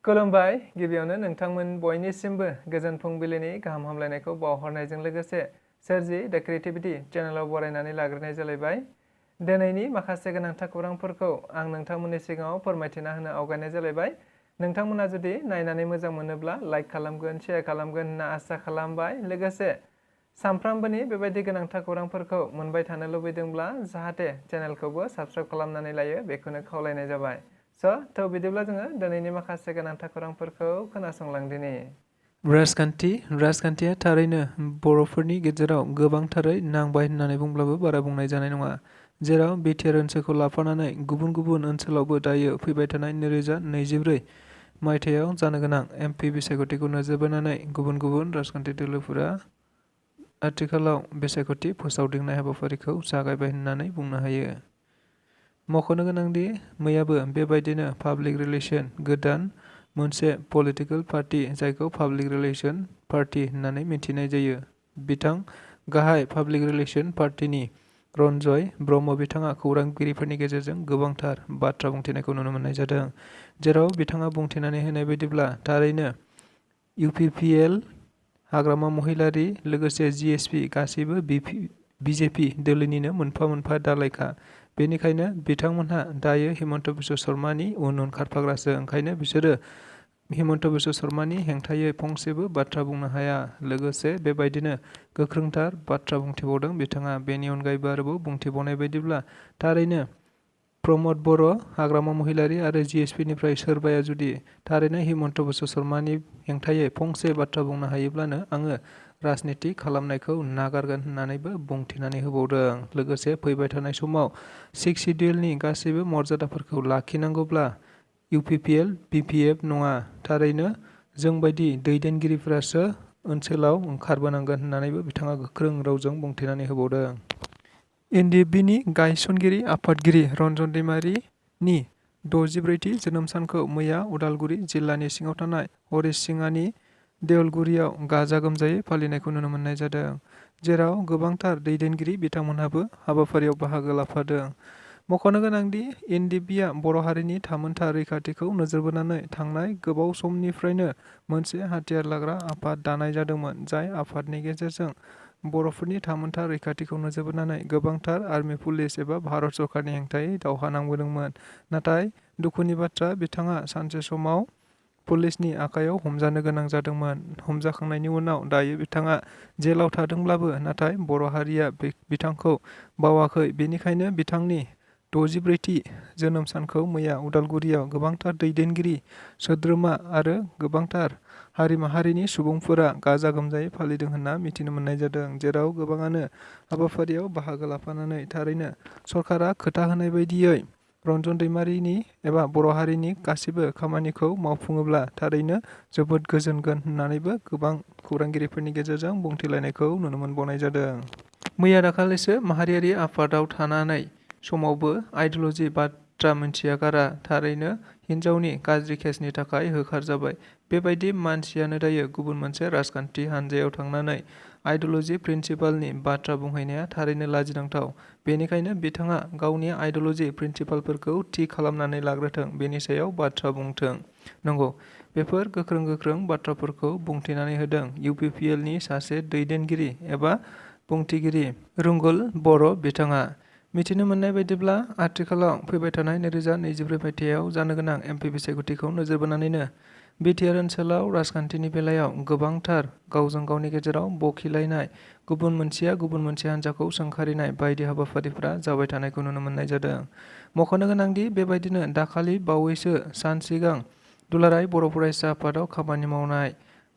खुलुमबाय गिबियावनो नोंथांमोन बयनिसिमबो गोजोन फुंबिलिनि गाहाम हामलायनायखौ बावहरनायजों लोगोसे सोरजि द क्रिएटिविटी चेनेलाव बरायनानै लाग्रोनाय जालायबाय। दिनैनि माखासे गोनांथार खौरांफोरखौ आं नोंथांमोननि सिगाङाव फोरमायथिना होनो आवगायनाय जालायबाय। नोंथांमोना जुदि नायनानै मोजां मोनोब्ला लाइक खालामगोन, शेयार खालामगोन होनना आसा खालामबाय। लोगोसे सानफ्रामबोनि बेबायदि गोनांथार खौरांफोरखौ मोनबाय थानो लुबैदोंब्ला जाहाथे चेनेलखौबो साबस्क्राइब खालामनानै लायो बेखौनो खावलायनाय जाबाय। थ' बिदिब्ला जोङो दिनैनि माखासे गोनांथार खौरांफोरखौ खोनासंलांदिनि। राजखान्थिया थारैनो बर'फोरनि गेजेराव गोबांथारै नांबाय होननानै बुंब्लाबो बारा बुंनाय जानाय नङा। जेराव बिटिआर ओनसोलखौ लाफानानै गुबुन गुबुन ओनसोलावबो दायो फैबाय थानाय 2024 मायथाइयाव जानो गोनां एमपि बिसायख'थिखौ नोजोर बोनानै गुबुन गुबुन राजखान्थि दोलोफोरा आथिखालाव बिसायख'थि फोसावदिंनाय हाबाफारिखौ जागायबाय होननानै बुंनो हायो। मख'नो गोनांदि मैयाबो बेबायदिनो पाब्लिक रिलेशन गोदान मोनसे पलिटिकल पार्टी जायखौ पाब्लिक रिलेशन पार्टी होननानै मिथिनाय जायो। बिथां गाहाय पाब्लिक रिलेशन पार्टीनि रन्जय ब्रह्म बिथाङा खौरांगिरिफोरनि गेजेरजों गोबांथार बाथ्रा बुंथिनायखौ नुनो मोननाय जादों। जेराव बिथाङा बुंथिनानै होनाय बायदिब्ला थारैनो इउपिपिएल, हाग्रामा महिलारी लोगोसे जिएसपि गासैबो बिजेपि दोलोनिनो मोनफा मोनफा दालायखा। बेनिखायनो बिथांमोनहा दायो हिमन्त बिश्व शर्मानि उन खारफाग्रासो। ओंखायनो बिसोरो हिमन्त बिश्व शर्मानि हेंथायै फंसेबो बाथ्रा बुंनो हाया। लोगोसे बेबायदिनो गोख्रोंथार बाथ्रा बुंथिबावदों बिथाङा। बेनि अनगायैबो आरोबाव बुंथिबावनाय बायदिब्ला थारैनो प्रमद बर', हाग्रामा महिलारी आरो जिएसपिनिफ्राय सोरबाया जुदि थारैनो हिमन्त बिश्व शर्मानि हेंथायै फंसे बाथ्रा बुंनो हायोब्लानो आङो राजनिति खालामनायखौ नागारगोन होननानैबो बुंथिनानै होबावदों। लोगोसे फैबाय थानाय समाव 6 सिडिउलनि गासैबो मर्यादाफोरखौ लाखिनांगौब्ला इउपिपिएल, बिपिएफ नङा, थारैनो जोंबायदि दैदेनगिरिफोरासो ओनसोलाव ओंखारबोनांगोन होननानैबो बिथाङा गोख्रों रावजों बुंथिनानै होबावदों। एनडिएफबिनि गायसनगिरि आफादगिरि रन्जन दैमारिनि 64थि जोनोम सानखौ मैया उदालगुरि जिल्लानि सिङाव थानाय हरिसिङानि देउलगुरियाव गाजा गोमजायै फालिनायखौ नुनो मोननाय जादों। जेराव गोबांथार दैदेनगिरि बिथांमोनहाबो हाबाफारियाव बाहागो लाफादों। मख'नो गोनांदि एनडिएफबिआ बर' हारिनि थामोनथा रैखाथिखौ नोजोर बोनानै थांनाय गोबाव समनिफ्रायनो मोनसे हाथियार लाग्रा आफाद दानाय जादोंमोन। जाय आफादनि गेजेरजों बर'फोरनि थामोनथा रैखाथिखौ नोजोर बोनानै गोबांथार आर्मि, पुलिस एबा भारत सरकारनि हेंथायै दावहा नांबोदोंमोन। नाथाय दुखुनि बाथ्रा बिथाङा सानसे समाव पुलिसनि आखायाव हमजानो गोनां जादोंमोन। हमजाखांनायनि उनाव दायो बिथाङा जेलाव थादोंब्लाबो नाथाय बर' हारिया बिथांखौ बावाखै। बेनिखायनो बिथांनि 64थि जोनोम सानखौ मैया उदालगुरियाव गोबांथार दैदेनगिरि, सोद्रोमा आरो गोबांथार हारि माहारिनि सुबुंफोरा गाजा गोमजायै फालिदों होनना मिथिनो मोननाय जादों। जेराव गोबाङानो हाबाफारियाव बाहागो लाफानानै थारैनो सरकारा खोथा होनाय बायदियै रन्जन दैमारिनि एबा बर' हारिनि गासिबो खामानिखौ मावफुङोब्ला थारैनो जोबोद गोजोनगोन होननानैबो गोबां खौरांगिरिफोरनि गेजेरजों बुंथिलायनायखौ नुनो मोनबावनाय जादों। मैया दाखालिसो माहारियारि आफादाव थानानै समावबो आइडिय'लजि बाथ्रा मिन्थिया गारा थारैनो हिन्जावनि गाज्रि केसनि थाखाय होखारजाबाय। बेबायदि मानसियानो दायो गुबुन मोनसे राजखान्थि हान्जायाव थांनानै आइडिय'लजि प्रिन्सिपालनि बाथ्रा बुंहैनाया थारैनो लाजिनांथाव। बेनिखायनो बिथाङा गावनि आइडिय'लजि प्रिन्सिपालफोरखौ थि खालामनानै लाग्रोथों, बेनि सायाव बाथ्रा बुंथों। नंगौ, बेफोर गोख्रों बाथ्राफोरखौ बुंथिनानै होदों इउपिपिएलनि सासे दैदेनगिरि एबा बुंथिगिरि रुंगुल बर' बिथाङा। मिथिनो मोननाय बायदिब्ला आथिखालाव फैबाय थानाय 2024 मायथाइयाव जानो गोनां एमपि बिसायख'थिखौ नोजोर बोनानैनो बिटिआर ओनसोलाव राजखान्थिनि बेलायाव गोबांथार गावजों गावनि गेजेराव बखिलायनाय, गुबुन मोनसेया गुबुन मोनसे हान्जाखौ सोंखारिनाय बायदि हाबाफारिफोरा जाबाय थानायखौ नुनो मोननाय जादों। मख'नो गोनांदि बेबायदिनो दाखालि बावैसो सान सिगां दुलाराय बर' फरायसा आफादाव खामानि मावनाय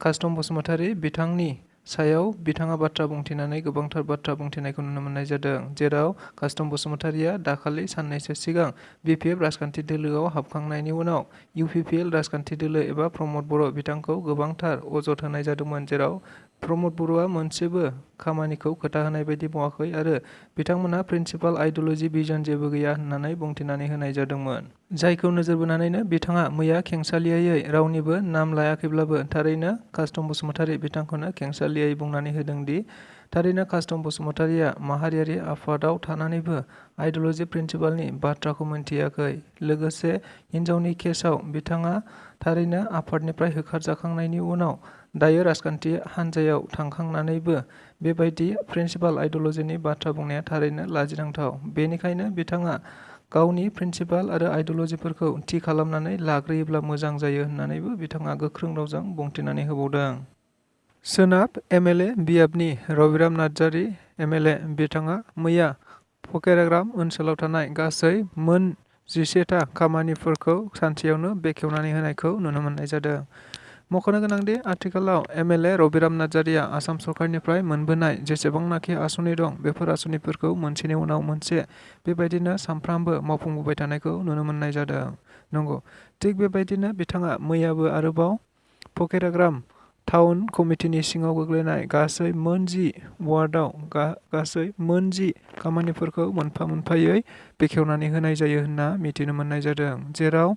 कास्टम बसुमतारी बिथांनि सायाव बिथाङा बाथ्रा बुंथिनानै गोबांथार बाथ्रा बुंथिनायखौ नुनो मोननाय जादों। जेराव कास्टम बसुमतारीया दाखालि साननैसो सिगां बिपिएफ राजखान्थि दोलोआव हाबखांनायनि उनाव इउपिपिएल राजखान्थि दोलो एबा प्रमद बर' बिथांखौ गोबांथार अजद होनाय जादोंमोन। जेराव प्रमद बर'आ मोनसेबो खामानिखौ खोथा होनाय बायदि मावाखै आरो बिथांमोनहा प्रिन्सिपाल आइडिय'लजि भिजन जेबो गैया होननानै बुंथिनानै होनाय जादोंमोन। जायखौ नोजोर बोनानैनो बिथाङा मैया खेंसालियायै रावनिबो नाम लायाखैब्लाबो थारैनो कास्टम बसुमतारी बिथांखौनो खेंसालियायै बुंनानै होदोंदि थारैनो कास्टम बसुमतारिया माहारियारि आफादाव थानानैबो आइडिय'ल'जि प्रिन्सिपालनि बाथ्राखौ मोनथियाखै। लोगोसे हिन्जावनि केसआव बिथाङा थारैनो आफादनिफ्राय होखारजाखांनायनि उनाव दायो राजखान्थि हान्जायाव थांखांनानैबो बेबायदि प्रिन्सिपाल आइडिय'ल'जिनि बाथ्रा बुंनाया थारैनो लाजिनांथाव। बेनिखायनो बिथाङा गावनि प्रिन्सिपाल आरो आइडिय'ल'जिफोरखौ थि खालामनानै लाग्रोयोब्ला मोजां जायो होननानैबो बिथाङा गोख्रों रावजों बुंथिनानै होबावदों। सोनाब एमएलए बियाबनि रबिराम नार्जारी एमएलए बिथाङा मैया फकेराग्राम ओनसोलाव थानाय गासै मोन 11टा खामानिफोरखौ सानसेयावनो बेखेवनानै होनायखौ नुनो मोननाय जादों। मख'नो गोनांदि आथिखालाव एमएलए रबिराम नार्जारीया आसाम सरकारनिफ्राय मोनबोनाय जेसेबांनाखि आसनि दं बेफोर आसनिफोरखौ मोनसेनि उनाव मोनसे बेबायदिनो सानफ्रामबो मावफुंबोबाय थानायखौ नुनो मोननाय जादों। नंगौ, थिग बेबायदिनो बिथाङा मैयाबो आरोबाव फकेराग्राम टाउन कमिटिनि सिङाव गोग्लैनाय गासै मोन 10 वार्डआव गासै मोन 10 खामानिफोरखौ मोनफा मोनफायै बेखेवनानै होनाय जायो होनना मिथिनो मोननाय जादों। जेराव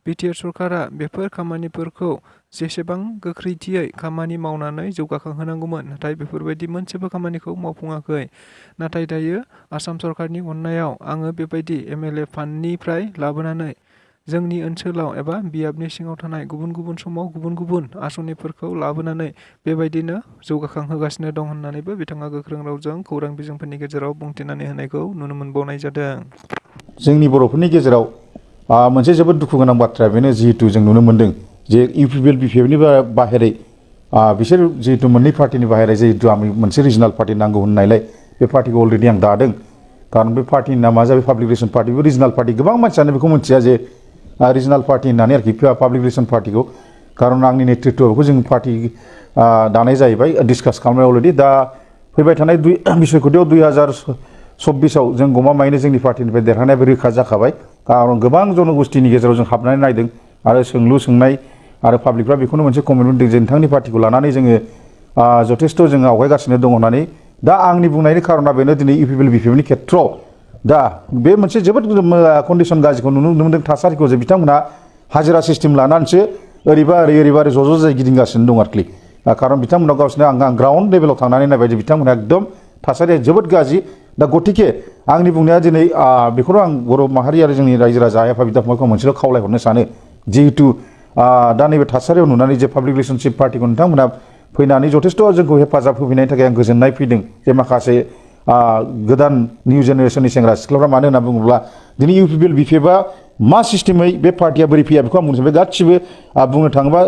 बिटिआर सरकारा बेफोर खामानिफोरखौ जेसेबां गोख्रैथियै खामानि मावनानै जौगाखांहोनांगौमोन, नाथाय बेफोरबायदि मोनसेबो खामानिखौ मावफुङाखै। नाथाय दायो आसाम सरकारनि अननायाव आङो बेबायदि एमएलए फान्डनिफ्राय लाबोनानै जोंनि ओनसोलाव एबा बियाबनि सिङाव थानाय गुबुन गुबुन समाव गुबुन गुबुन आसनिफोरखौ लाबोनानै बेबायदिनो जौगाखांहोगासिनो दं होननानैबो बिथाङा गोख्रों रावजों खौरां बिजोंफोरनि गेजेराव बुंथिनानै होनायखौ नुनो मोनबावनाय जादों। जोंनि बर'फोरनि गेजेराव मोनसे जोबोद दुखु गोनां बाथ्राया बेनो, जिहेतु जों नुनो मोन्दों जे इउपिपिएल बिपिएफनि बाहेरै बिसोर जिहेतु मोननै पार्टिनि बाहेरै जिहेतु आं मोनसे रिजनाल पार्टि नांगौ होननायलाय बे पार्टिखौ अलरेडि आं दादों। खारन बे पार्टिनि नामा जाबाय पाब्लिक रिलेसन पार्टि। बे रिजनाल पार्टि गोबां मानसियानो बेखौ मिथिया जे रिजनाल पार्टि होननानै आरोखि पाब्लिक रिलेसन पार्टिखौ। खारन आंनि नेतृत्वआव बेखौ जों पार्टि दानाय जाहैबाय, डिसकास खालामनाय अलरेडि। दा फैबाय थानाय बिसायख'थियाव 2024आव जों गमामायैनो जोंनि पार्टिनिफ्राय देरहानायाबो रोखा जाखाबाय। खारन गोबां जनगोष्ठीनि गेजेराव जों हाबनानै नायदों आरो सोंलु सोंनाय आरो पाब्लिकफ्रा बेखौनो मोनसे कमिटमेन्ट होदों जे नोंथांनि पार्टिखौ लानानै जोङो जथेस्थ' जोङो आवगायगासिनो दङ होननानै। दा आंनि बुंनायनि खारना बेनो, दिनै इउपिपिएल बिपिएफनि खेथ्रआव दा बे मोनसे जोबोद कन्डिसन गाज्रिखौ नुनो मोनदों, थासारिखौ जे बिथांमोनहा हाजिरा सिस्टेम लानानैसो ओरैबा ओरै ज' जाय गिदिंगासिनो दं आरोखि। खारन बिथांमोना गावसोरनो आं ग्राउन्ड लेभेलाव थांनानै नायबाय जे बिथांमोनहा एकदम थासारिया जोबोद गाज्रि। दा गतिके आंनि बुंनाया दिनै बेखौनो आं बर' माहारि आरो जोंनि रायजो राजा आइ आफा बिदा फंबायखौ मोनसेल' खावलायहरनो सानो, जिहेतु दा नैबे थासारियाव नुनानै जे पाब्लिक रिलेसनशिप पार्टिखौ नोंथांमोनहा फैनानै जथेस्थ' जोंखौ हेफाजाब होफैनायनि थाखाय आं गोजोननाय फैदों। जे माखासे गोदान निउ जेनेरेसननि सेंग्रा सिख्लाफ्रा, मानो होनना बुङोब्ला दिनै इउपिपिएल बिपिएफआ मा सिस्टेमै बे पार्टिया बोरै फैया बेखौ आं बुंनो सानबाय। गासिबो बुंनो थाङोबा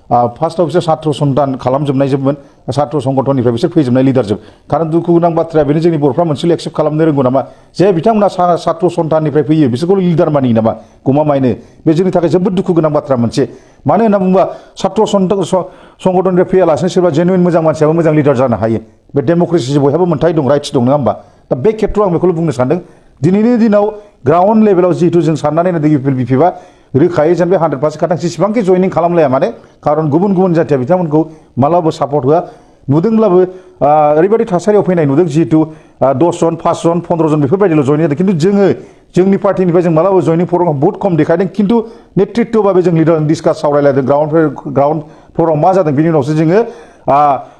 फार्स्टआव बिसोर सात्र सन्तान खालामजोबनायजोबमोन, सात्र संगठननिफ्राय बिसोर फैजोबनाय लिडारजोब। खारन दुखु गोनां बाथ्राया बेनो, जोंनि बर'फ्रा मोनसेल' एक्सेप्ट खालामनो रोंगौ नामा जे बिथांमोना सात्र सन्ताननिफ्राय फैयो बिसोरखौ लिडार मानियो नामा गमामायैनो? बे जोंनि थाखाय जोबोद दुखु गोनां बाथ्रा मोनसे। मानो होनना बुङोबा सात्र संगठननिफ्राय फैयालासिनो सोरबा जेनुइन मोजां मानसियाबो मोजां लिडार जानो हायो। बे डेम'क्रेसि बयहाबो मोन्थाय दं, राइट्स दं, नङा होमबा? दा बे खेथ्रआव आं बेखौल' बुंनो सानदों, दिनैनि दिनाव ग्राउन्ड लेभेलाव जिहेतु जों साननानै नायदों इउपिपिएल बिपिएफआ रोखायै जेन बे 100% खाथां जेसेबांखि जयनिं खालामलाया माने, खारन गुबुन गुबुन जाथिया बिथांमोनखौ मालाबाबो सापर्ट होआ। नुदोंब्लाबो ओरैबायदि थासारियाव फैनाय नुदों, जिहेतु 10 जन 5 जन 15 जन बेफोरबायदिल' जयनिं जादों। खिन्थु जोंनि पार्टिनिफ्राय जों मालाबाबो जयनिं प्रग्राम बहुत खम देखायदों। खिन्थु नेतृत्वबाबो जों लिडार डिसकास सावरायलायदों ग्राउन्ड फ्ल'राव मा जादों, बिनि उनावसो जोङो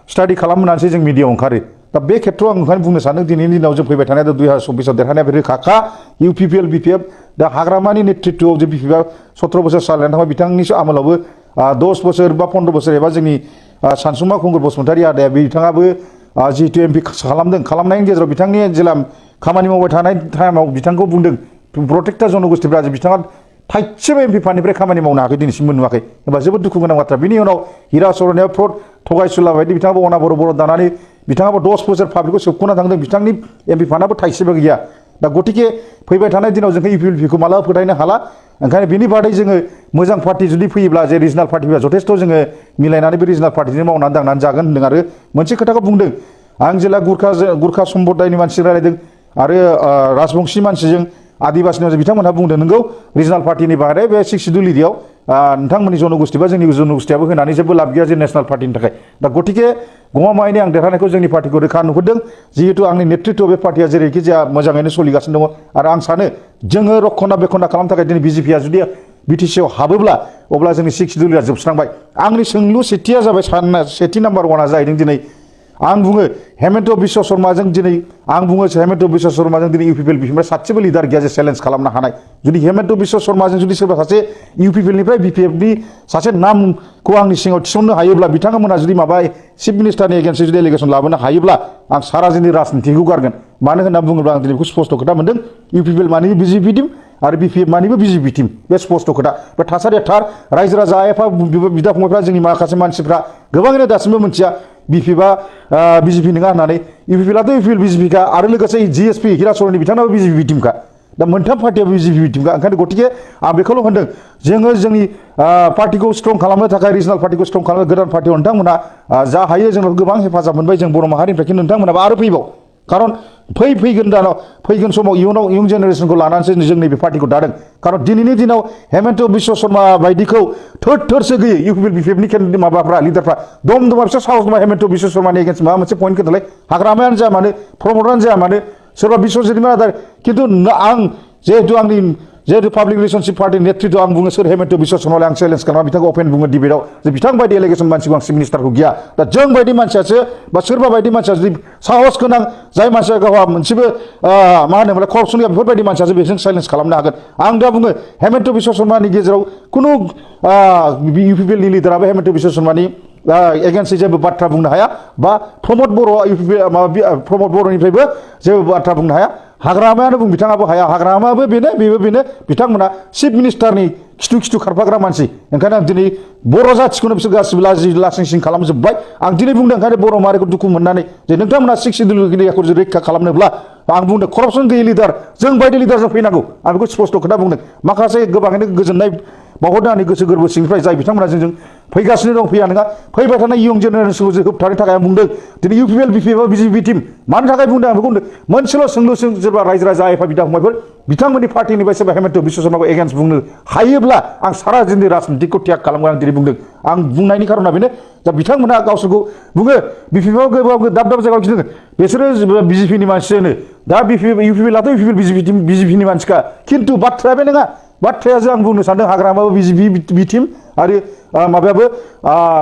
स्टाडि खालामनानैसो जों मिडियाआव ओंखारो। दा बे खेथ्रआव आं ओंखायनो बुंनो सानदों, दिनैनि दिनाव जों फैबाय थानाय 2024आव देरहानाया बे रोखाखा। इउपिपिएल बिपिएफ दा हाग्रामानि नेतृत्वआव जे बिपिएफआ 17 बोसोर सालायनानै थांबाय, बिथांनि आमोलावबो 10 बोसोर बा 15 बोसोर एबा जोंनि सानसुमा खुंगुर बसुमतारी आदाया बिथाङाबो जिहेतु एमपि खालामदों, खालामनायनि गेजेराव बिथांनि जेला खामानि मावबाय थानाय टाइमाव बिथांखौ बुंदों प्रत्येकटा जनगोष्ठीफ्रा जे बिथाङा थाइसेबो एमपि फान्डनिफ्राय खामानि मावनो हायाखै, दिनैसिमबो नुवाखै। होनबा जोबोद दुखु गोनां बाथ्रा। बिनि उनाव हिरा सरनायाव फ्रड थगायसुला बायदि बिथाङाबो बर' दानानै बिथाङाबो 10 बोसोर पाब्लिकखौ सोबख'ना थांदों, बिथांनि एमपि फान्डआबो थाइसेबो गैया। दा गतिके फैबाय थानाय दिनाव जोंखौ इउपिपिएल बिपिएफखौ मालाबा फोथायनो हाला। ओंखायनो बिनि बादै जोङो मोजां पार्टि जुदि फैयोब्ला, जे रिजनाल पार्टिफ्रा जथेस्थ' जोङो मिलायनानै बे रिजनाल पार्टिजों मावनानै दांनानै जागोन होन्दों। आरो मोनसे खोथाखौ बुंदों, आं जेला गुरखा सम्प्रदायनि मानसिजों रायलायदों आरो राजबंशी मानसिजों आदिबासिनि बिथांमोनहा बुंदों, नोंगौ रिजनाल पार्टिनि बाहेरा बे 6 सिडुल एरियायाव नोंथांमोननि जनगोष्ठी बा जोंनि जनगोष्ठीयाबो होनानै जेबो लाब गैया जे नेसनेल पार्टिनि थाखाय। दा गतिके गमामायैनो आं देरहानायखौ जोंनि पार्टिखौ रोखा नुहुरदों, जिहेतु आंनि नेतृत्वआव बे पार्टिया जेरैखि जाया मोजाङैनो सोलिगासिनो दङ। आरो आं सानो जोङो रक्षना बेखना खालामनो थाखाय दिनै बिजेपिआ जुदि बिटिसिआव हाबोब्ला अब्ला जोंनि 6 सिडुल एरिया जोबस्रांबाय। आंनि सोंलु सेथिया जाबाय, सेथि नाम्बार 1आ जाहैदों दिनै आं बुङो हेमन्त बिश्व शर्माजों दिनै आं बुङो हेमन्त बिश्व शर्माजों दिनै इउपिपिएल बिपिएफनिफ्राय सासेबो लिडार गैया जे चेलेन्ज खालामनो हानाय जुदि हेमन्त बिश्व शर्माजों जुदि सोरबा सासे इउपिपिएलनिफ्राय बिपिएफनि सासे नामखौ आंनि सिङाव थिसननो हायोब्ला बिथांमोना जुदि माबा चिफ मिनिस्टारनि एगेन्स्टै जुदि एलिगेसन लाबोनो हायोब्ला आं सारा जोंनि राजनितिखौ गारगोन मानो होनना बुङोब्ला आं दिनै बेखौ स्पष्ट खोथा मोनदों इउपिपिएल मानिबो बिजेपि टिम आरो बिपिएफ मानिबो बिजेपि टिम बे स्पष्ट खोथा बे थासारिया थार रायजो राजा आइएफआ बिदा फंबायफ्रा जोंनि माखासे मानसिफ्रा गोबाङैनो दासिमबो मिथिया बिपिएफआ बिजेपि नङा होननानै इउपिपिएलआथ' इउपिपिएल बिजेपिखा आरो लोगोसे जिएसपि हिराचरनि बिथांनाबो बिजेपि टिमखा दा मोनथाम पार्टियाबो बिजेपि टिमखा ओंखायनो गतिके आं बेखौल' होनदों जोङो जोंनि पार्टिखौ स्ट्रं खालामनो थाखाय रिजनाल पार्टिखौ स्ट्रं खालामनो गोदान पार्टियाव नोंथांमोना जा हायो जोंनाव गोबां हेफाजाब मोनबाय जों बर' माहारिनिफ्राय खिन्थु नोंथांमोनाबो आरो फैबाव खारन फैगोन दानाव फैगोन समाव इयुन जेनेरेसनखौ लानानैसो जों नैबे पार्टिखौ दादों खारन दिनैनि दिनाव हेमन्त बिश्व शर्मा बायदिखौ थोरसो गैयै इउपिपिएल बिपिएफनि माबाफ्रा लिडारफ्रा दम दमा बिसोर साहस दमा हेमन्त बिश्व शर्मानि एगेन्स्ट माबा मोनसे पइन्ट खोन्थालाय हाग्रामायानो जा मानो प्रमदानो जाया मानो सोरबा बिश्वजित आदार खिन्थु आं जिहेतु पाब्लिक रिलेशनशिप पार्टी नेतृत्व आं बुङो सोर हेमन्त बिश्व शर्मालाय आं चेलेन्ज खालामा बिथांखौ अपेन बुङो डिबेटआव जे बिथां बायदि एलिगेसन मानसिखौ आं चिफ मिनिस्टारखौ गिया दा जों बायदि मानसियासो बा सोरबा बायदि मानसिया जुदि साहस गोनां जाय मानसिया गावहा मोनसेबो मा होनोमोनलाय करपसन गैया बेफोरबायदि मानसियासो बेजों चेलेन्ज खालामनो हागोन आं दा बुङो हेमन्त बिश्व शर्मानि गेजेराव खुनु इउपिपिएलनि लिडाराबो हेमन्त बिश्व शर्मानि एगेन्स्टै जेबो बाथ्रा बुंनो हाया बा प्रमद बर' प्रमद बर'निफ्रायबो जेबो बाथ्रा बुंनो हाया हाग्रामायानो बुं बिथाङाबो हाया हाग्रामायाबो बेबो बेनो बिथांमोना चिफ मिनिस्टारनि खिथु खारफाग्रा मानसि ओंखायनो आं दिनै बर' जाथिखौनो बिसोर गासिबो लासिं खालामजोब्बाय आं दिनै बुंदों ओंखायनो बर' माहारिखौ दुखु मोननानै जे नोंथांमोना सिक्सटिडुलखौ रैखा खालामनोब्ला आं बुंदों करपसन गैयै लिडार जों बायदि लिडारजों फैनांगौ आं बेखौ स्पष्ट खोथा बुंदों माखासे गोबाङैनो गोजोननाय बावहरदों आंनि गोसो गोरबो सिंनिफ्राय जाय बिथांमोना जोंजों फैगासिनो दं फैया नङा फैबाय थानाय इयुन जेनेरेसनखौ जों होबथानो थाखाय आं बुंदों दिनै इउपिपिएल बिपिएफ बिजेपि टिम मानि थाखाय बुंदों आं बेखौ बुंदों मोनसेल' सोंलु सोरबा रायजो राजा आइएफआ बिदा फंबायफोर बिथांमोननि पार्टिनिफ्राय सोरबा हेमन्त बिश्व शर्माखौ एगेन्स्ट बुंनो हायोब्ला आं सारा जोंनि राजनितिखौ त्याग खालामगोन आं दिनै बुंदों आं बुंनायनि खारना बेनो दा बिथांमोना गावसोरखौ बुङो बिपिएफआव गोबां दाब जायगायाव खिन्थु बिसोरो बिजेपिनि मानसियानो दा इउपिपिएलआथ' इउपिपिएल बिजेपिनि मानसिखा खिन्थु बाथ्राया बे नङा बाथ्राया जों आं बुंनो सानदों हाग्रामाबो बिजेपि टिम आरो माबायाबो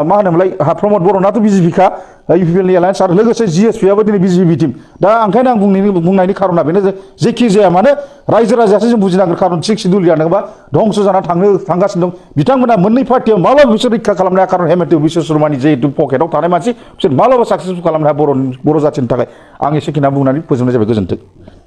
मा होनोमोनलाय प्रमद बर'नाथ' बिजेपिखा इउपिपिएलनि एलायन्स आरो लोगोसे जिएसपिआबो दिनै बिजेपि टिम दा ओंखायनो आं बुंनायनि खारना बेनो जेखि जाया मानो रायजो राजायासो जों बुजिनांगोन खारन सिक्सटिडुल जानोबा धंस जानानै थांगासिनो दं बिथांमोना मोननै पार्टियाव माब्लाबा बिसोर रैखा खालामनो हाया खारन हेमन्त बिश्व शर्मानि जिहेतु पकेटाव थानाय मानसि बिसोर माब्लाबा साक्सेसफुल खालामनो हाया बर' जाथिनि थाखाय आं एसेखिना बुंनानै फोजोबनाय जाबाय गोजोन्थों